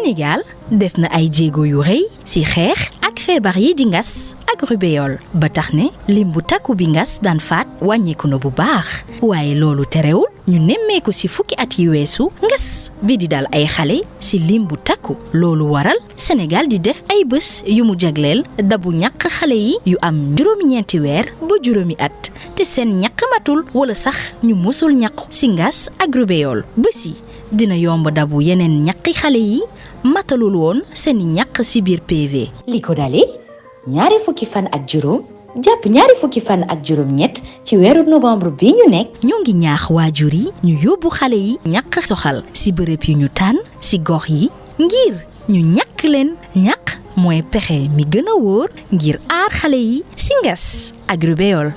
Sénégal def na ay jéego yu rëy ci xeex ak feebar yi di ngas ak rubéole ba tax ne lim bu takku bi ngas daan faat wàññeeku na bu baax waaye loolu terewul ñu nemmeeku ci fukki at yi weesu ngas bi di dal ay xale ci lim bu takku loolu waral Sénégal di def ay bés yu mu jagleel dabu ñàkk xale yi yu am juróom-ñeenti weer ba juróomi at te seen ñàkk matul wala sax ñu musul ñàkku ci ngas ak rubéole bés yi dina yomb dabu yeneen ñàkki xale yi matalul woon seeni ñàkk ci biir PV. li ko dalee ñaari fukki fan ak juróom jàpp ñaari fukki fan ak juróom ñett ci weeru novembre bi ñu nekk. ñoo ngi ñaax waajur yi ñu yóbbu xale yi ñàkk soxal ci bërëb yu ñu tànn ci gox yi ngir ñu ñàkk leen ñàkk mooy pexe mi gën a wóor ngir aar xale yi ci ngas ak rubéole.